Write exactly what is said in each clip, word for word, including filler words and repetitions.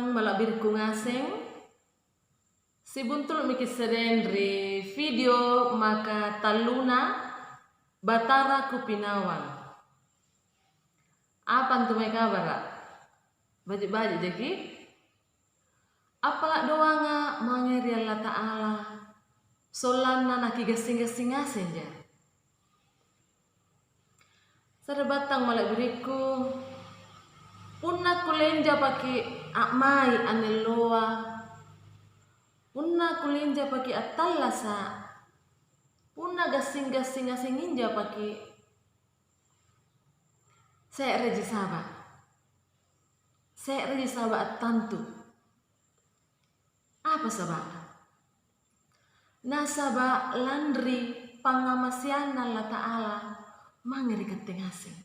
Mala'birikku ngaseng, sibuntulu' maki' sedeng ri video maka talluna Batara Kupinawang. Apa antu mae kabara'? Baji'-baji' jaki'? Appala' doanga mange ri Allata'ala, sollanna nakigassing-gassing ngasengja. Sari'battang mala'birikku, punna kulle injapaki' a'mai anne alloa, punna kulle injapaki' attallasa', punna gassing-gassing ngaseng injapaki', se'reji saba'. Se'reji saba' attantu. Apa saba'na? Nasaba' lanri pangngamaseanNa Allata'ala mange ri katte ngaseng.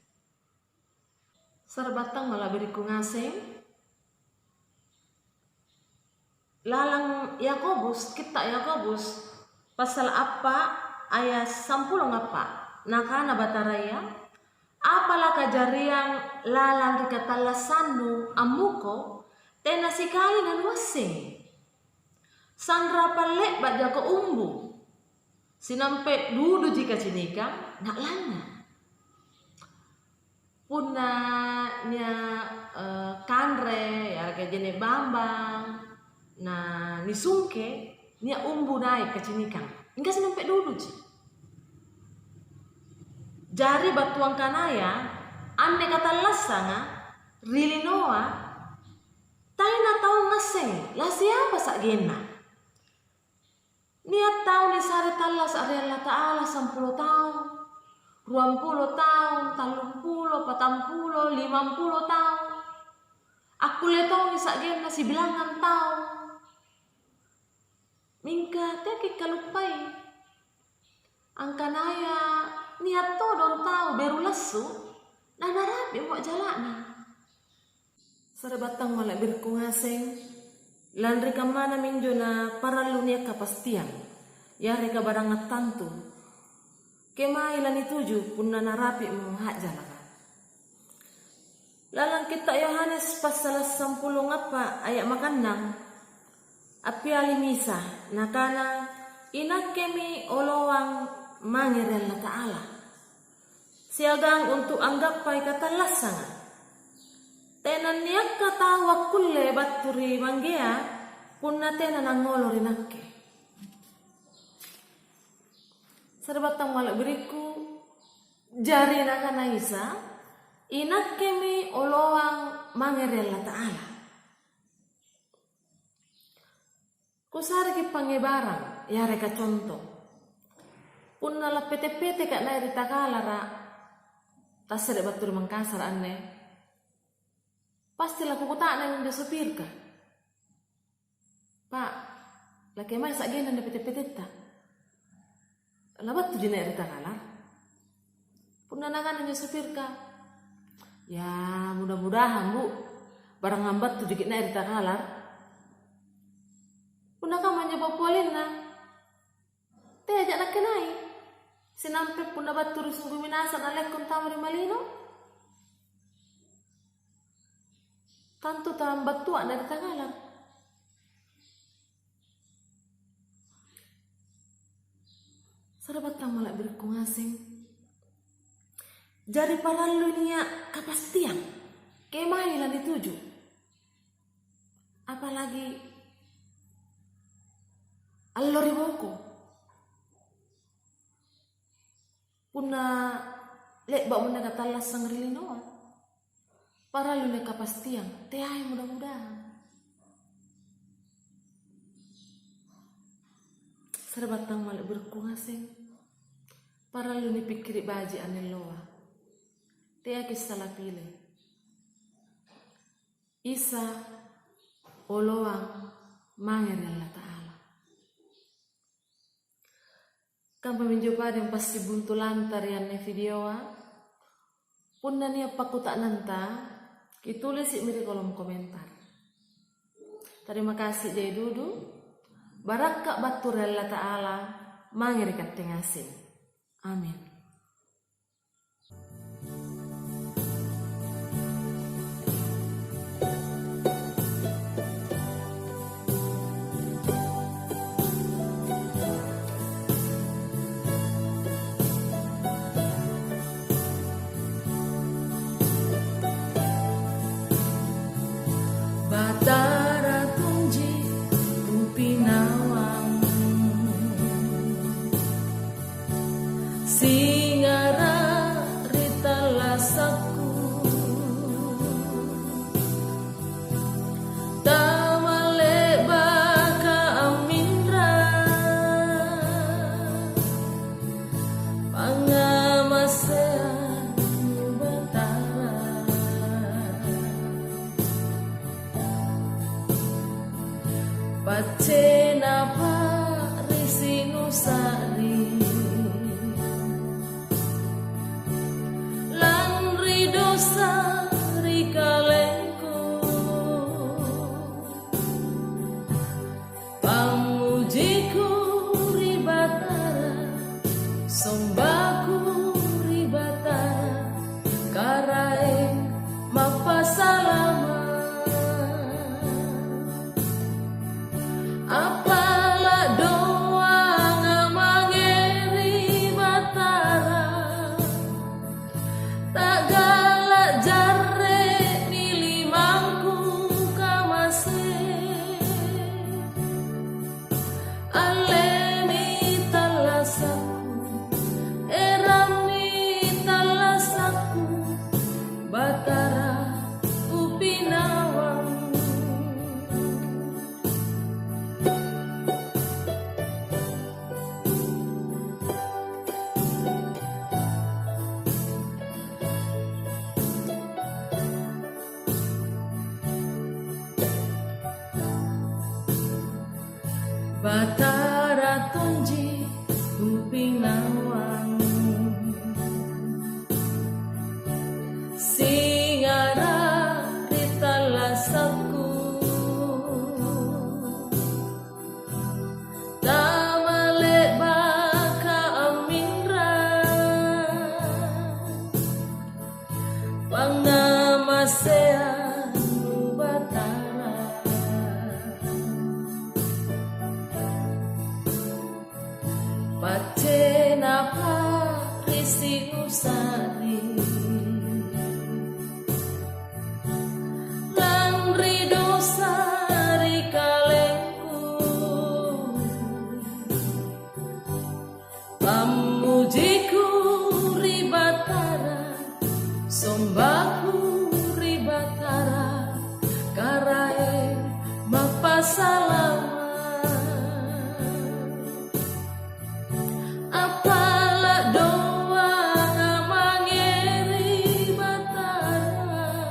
Sari'battang mala'birikku ngaseng, lalang Yakobus, kitta' Yakobus, passala' appa' aya' sampulong appa', nakana Bataraya, "Apa lakajariang lalang ri katallassannu ammuko? Tena sikali nanuassengi. Sanrapang le'ba' jako umbu, sinampe' duduji kacinikang, na'lanya." Punna nia', eh, kanre, yareka je'ne' bambang, na nisungke, nia' umbu nai' kacinikang. Mingka sinampe' duduji. Jari battu angkanaya, anne katallassanga ri linoa, taina tau ngassengi lasiapa sa'genna. Nia' tau nisare tallasa' ri Allata'ala sampulo taung, ruampulo taung, tallumpulo, patampulo, limampulo taung. Akkulle tongi sa'genna sibilangngang taung. Mingka teaki' kaluppai angkanaya nia' todong tau beru lassu, nanarapi'mo a'jala'na. Sari'battang mala'birikku ngaseng, lanri kammana minjo naparallu nia' kapastiang, yareka barang attantu, kemae lanituju punna narapi'mo a'jalaka. Lalang kitta' Yohanes passala' sampulo appa' aya' makannang, appialimi Isa, Nakana, "Inakkemi oloang mange ri Allata'ala." siagang untu' anggappai katallassanga. Tenanniakka tau akkulle battu ri Manggea punna tena nangngolo ri Nakke. Sari'battang mala'birikku, jari Nakana Isa, "Inakkemi oloang mange ri Allata'ala." Kusareki' pangngebarang yareka conto. Punna lappete'-peteka' nai' ri takalara', tassere' battu ri Mangkasara' anne, pasti lakukuta'nang injo supirka, "Pa', lakemae sa'genna anne pete'-petetta? Labattuji nai' ri takalara'?" Punna nakana injo supirka, "Ya, mudah-mudahan, Bu, barang ambattujiki' nai' ri takalara'." Punna kamma injo pappialinna, teaja' nakkenai. Sinampe' punna battu ri sunggu minasa nalekkong tama ri malino, tantu tambattua' nai' ri takalara'. Sari'battang mala'birikku ngaseng. Jari parallui nia' kapastiang, kemae lanituju. Apalagi allo ri boko. Punna le'ba'mo nakatallasang ri linoa, parallu nia' kapastiang, teai mudah-mudahang. Sari'battang mala'birikku ngaseng, parallu nipikkiri' baji' anne alloa. Teaki' sala pile. Isa, oloang mange ri Allata'ala. Kammaminjo padeng passibuntulanta ri anne videoa. Punna nia' pakkuta'nanta, kitulisi'mi ri kolom komentar. Tarima kasi' jai dudu, barakka' battu ri Allata'ala mange ri katte ngaseng. Amin. Sombaku ri Batara, Karaeng Mappasalama'. Appala' doanga mange ri Batara, ta'gala' jarre'mi limangku kamase. Allemi tallasakku, erammi tallasakku, Batara upinawang. Batara tonji kupinawang, singara' ri tallasakku. Tamale'baka amminrang, pangngamaseannu Batara. Paccenapa ri siusa'ring, lanri dosa ri kalengku. Pammujiku ri Batara, sombaku ri Batara, Karaeng Mappasalama'. Appala' doanga mange ri Batara,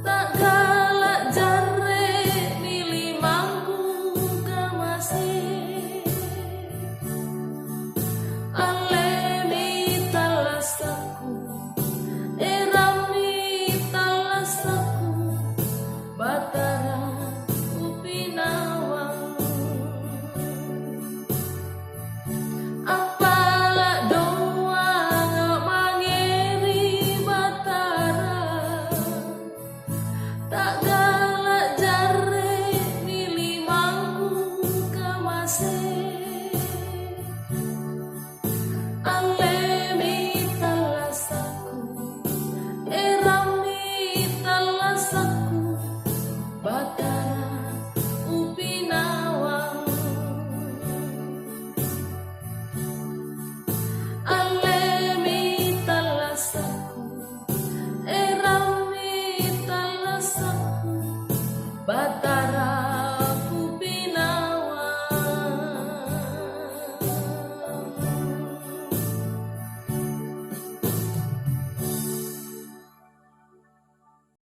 ta'gala' jarre'mi limangku kamase. Allemi tallasakku, erammi tallasakku, Batara upinawang. Appala' doanga mange ri Batara, ta'gala' jarre'mi limangku kamase.